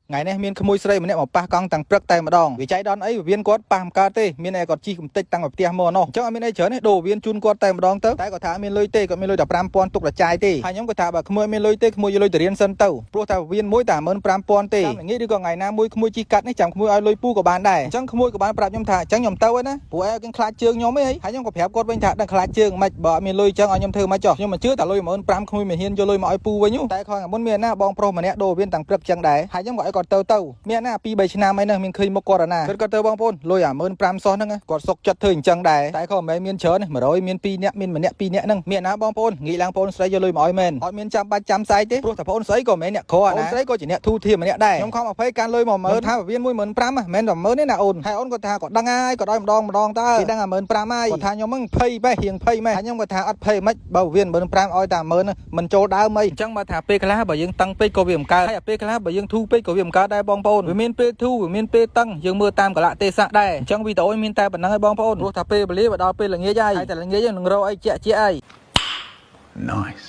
ថ្ងៃនេះមានក្មួយស្រីម្នាក់មកប៉ះកង់តាំងព្រឹកតែម្ដងវាចៃដន្យអីវៀនគាត់ប៉ះមិនកើតទេមានតែគាត់ជិះកំតិចតាំងពីផ្ទះមកនោះអញ្ចឹងអត់មានអីច្រើនទេដូរវៀនជូនគាត់តែម្ដងទៅតែគាត់ថាអត់មានលុយទេគាត់មានលុយតែ5000ទុកតែចាយទេហើយខ្ញុំគាត់ថាបើក្មួយមានលុយទេក្មួយយកលុយទៅរៀនសិនទៅព្រោះតែវៀនមួយតែ15000ទេចាំល្ងាចឬក៏ថ្ងៃណាមួយក្មួយជិះកាត់នេះចាំក្មួយឲ្យលុយពូក៏បានដែរអញ្ចឹងក្មួយក៏បានប្រាប់ខ្ញុំថាអញ្ចឹងខ្ញុំទៅហើយណាព្រោះឯងគេខ្លាចជើងខ្ញុំឯងហើយខ្ញុំក៏ប្រាប់គាត់វិញថាដឹងខ្លាចជើងមិនបើអត់មានលុយអញ្ចឹងឲ្យខ្ញុំធ្វើមិនចុះខ្ញុំមិនជឿតែលុយ15000ក្មួយមិនហ៊ានយកលុយមកឲ្យពូវិញតែខំមុនមានណាបងប្រុសម្នាក់ដូរវៀនតាំងព្រឹកអញ្ចឹងដែរហើយខ្ញុំក៏ឲ្យគាត់ទៅទៅមានណា2 3ឆ្នាំអីហ្នឹងមានឃើញមុខគាត់ណាគាត់គាត់ទៅបងប្អូនលុយអា15000សោះហ្នឹងគាត់សុកចិត្តធ្វើអញ្ចឹងដែរតែក៏មិនមែនមានច្រើន100មាន2នាក់មានម្នាក់2នាក់ហ្នឹងមានណាបងប្អូនងាកឡើងបងស្រីយកលុយមកឲ្យមែនអត់មានចាំបាច់ចាំស្អែកទេព្រោះតែបងស្រីក៏មិនមែនអ្នកក្រណាបងស្រីក៏ជាអ្នកធូរធារម្នាក់ដែរខ្ញុំខំអភ័យការលុយ10000ថាវៀន15000មិនមែនតែ10000ទេណាអូនហើយអូនគាត់ថាគាត់ដឹងហើយគាត់ឲ្យម្ដងម្ដងតើគេដឹងអា15000ហើយគាត់ថាខ្ញុំហ្នឹងភ័យបេះរៀងភ័យម៉េះហើយខ្ញុំគាត់ថាអត់ភ័យមិនបើវៀន15000ឲ្យតែ10000មិនចូលដើមអីអញ្ចឹងបើថាពេលខ្លះបើយើងតឹងពេកក៏វាមិនកើតហើយអាពេលខ្លះបើយើងធូរពេកក៏វាមិនកើតដែរបងប្អូនវាមានពេលធូរវាមានពេលតឹងយើងមើលតាមកលៈទេសៈដែរអញ្ចឹងវីដេអូមានតែប៉ុណ្្នឹងឯងបងប្អូនព្រោះថាពេលវេលាបើដល់ពេលល្ងាចហើយហើយតែល្ងាចនឹងរកអីជាក់ជាក់អី Nice.